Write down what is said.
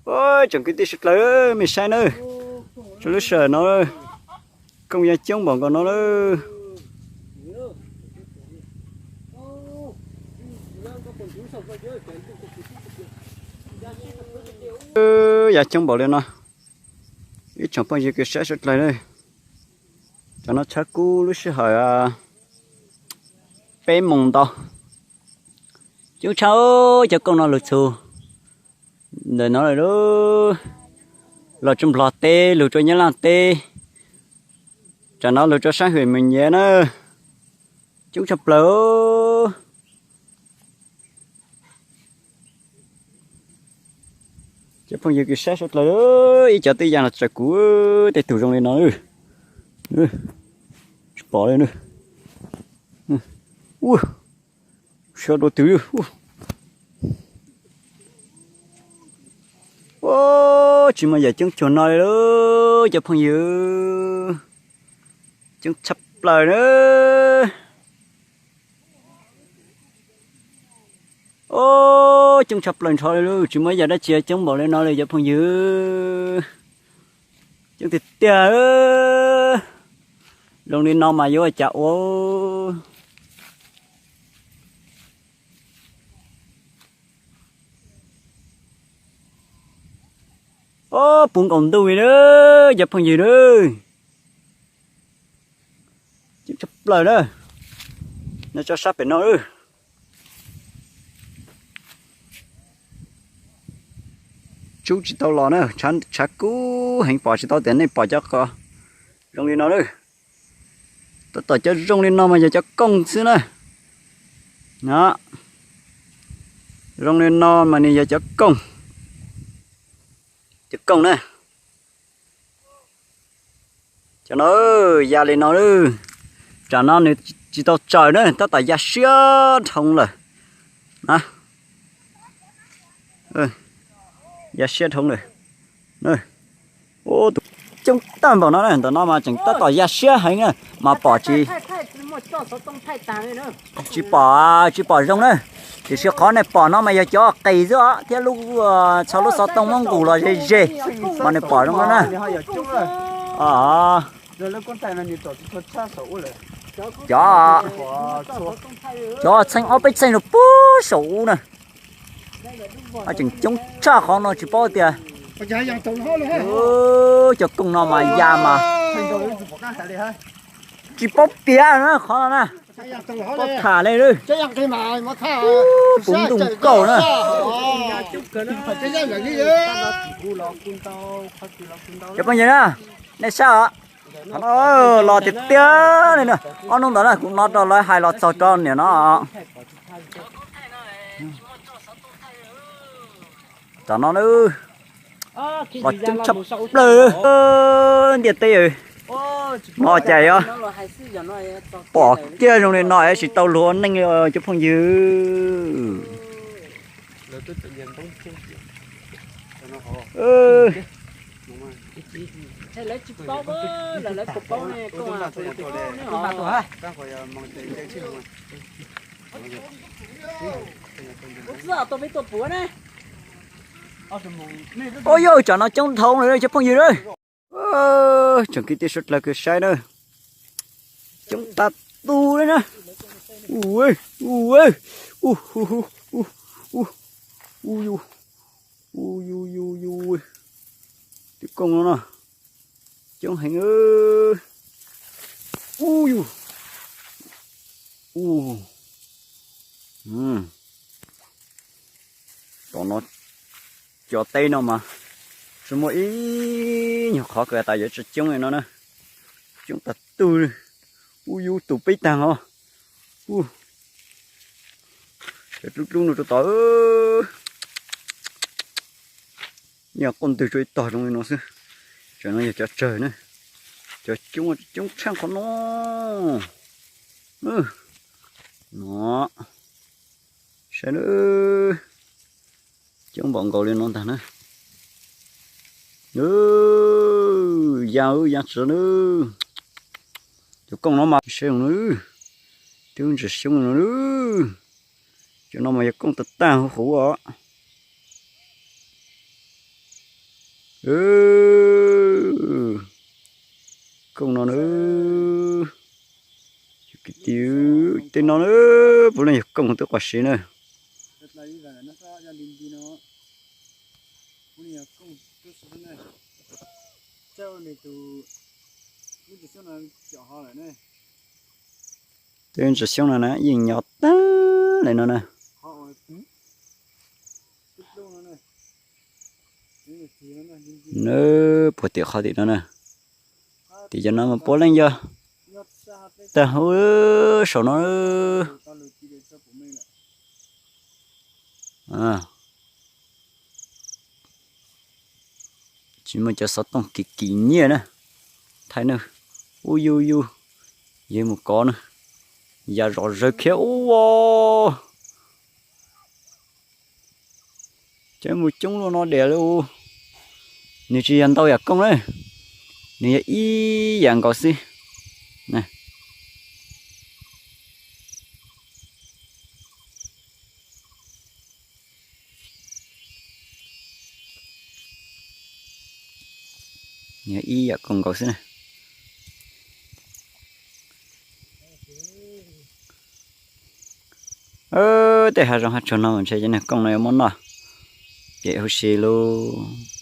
Tsoom kwv tij sawv dlawg, mej saib nawb, tso lub sij hawm no, kooj ya coob npaum nkaus no lawm. Ya coob npaum li no, ib tsoom phooj ywg kwv saib sawv dlawg na. Cov no tshav kub lub sij hawm peb moos ntau. Coob tshaj cov kooj no lug txug ntawm no lawm, los rua Nplog teb, lug rua Nyab Laj teb, tam no lug rua saab hwm Mes Nyas na. Coob tshaj plaws. Cov phooj ywg kwv saib sawv dlawg, ib cov twb ya los tsaws kuv tej tug zoo li no. Tsis pom li. Ua, siab dua twg. Tsis muaj yam coob cuag no li lauj cov phooj ywg. Coob tshaj plaws na. Coob tshaj plaws nrho li lauj, tsis muaj yam dab tsi coob npaum li no li cov phooj ywg. Coob tiag tiag. Zoo li no mas yuav ua cas ua. Puv nkaus ntuj li na, cov phooj ywg na. Coob tshaj plaws na. No tso sab pem no. Tsub tsis tau los na, tshav kub heev pom tsis tau tias nej pom cov qos zoo li no na. Tab tom cov zoo li no mas yog cov kooj xwb na. Zoo li no mas nws yog cov kooj. Cov kooj na. Cov no ya li no, tsam no nws tsis tau tsaws na, tab tom ya siab dhau lawm. Ya siab dhau lawm. Coob tag npaum no, ntawm no mas tseem tab tom ya siab heev na, mas pom tsis, tsis pom, tsis pom zoo na. Tiam sis qhov nej pom no mas yog cov qis xwb os, thiab lub, txhua lub xov tooj muab nqus los ze ze, mas nws pom zoo no na. Cov, cov txheej ob peb txheej rau puag saum ub na. Tseem coob tshaj qhov no tsis paub tias. Cov kooj no mas ya mas tsis paub piav na qhov no na. Paub tham li lawm. Puv ntuj nkaus na. Cov phooj ywg na, nej saib os, qhov no los tiag tiag li na. Ob hnub ntawd na kuv hnov rau lawv hais los txog rau niam no. Tam no na, los coob tshaj plaws ntiaj teb. No cas yuav pom kiag zoo li no es tsis tau luag ua neej cov phooj ywg. Ua yog tsam no coob dhau lawm cov phooj ywg na. Tsoom kwv tij sawv dlawg kws saib na, coob tas tu li na. Ua, ua, ua, ua, ua, ua, yu, ua, yu, yu, yu, tus kooj no no, coob heev. Ua, yu, ua, tom no, cov teb no mas tsis muaj ib nyuag qhov kws tas yuav tsis coob li no na. Coob tas tug li. Ua, yu, tus peb tag os. Ua, cov dlub dlub no rau tod. Nyob quaj ntwg rau ib tog zoo li no xwb. Tsam no yog cov tsawg na. Cov coob, coob tshaj qhov no. No, saib na, coob npaum nkaus li no ntag na. Ya, ya tsis na. Cov kooj no mas saib zoo na, twb ntsis xyoob no. Cov no mas yog kooj tag tag huv huv os. Kooj no na, kwv tij, tej no na, puav leej yog kooj twb quas siv na. Tej ntsis xyoob no na yeej nyo tag li no na. Nws puag tim qhov tim no na. Tim cov no mas puav leej yog tag huv saum no. Tsis muaj cov xov tooj kim kim nyiaj na. Thaij na, ub yug yug, yog mus kov na, yam zom zaws khiav ua. Cov mus coob luaj no diam li. Nws tsis yog ntau yam kooj na, nws yog ib yam nkaus xwb. Nws yog ib yam kooj nkaus xwb na. Tej hav zoov hav tsuag no mas ntshe cov niag kooj no yuav muab noj ces huv si lauj.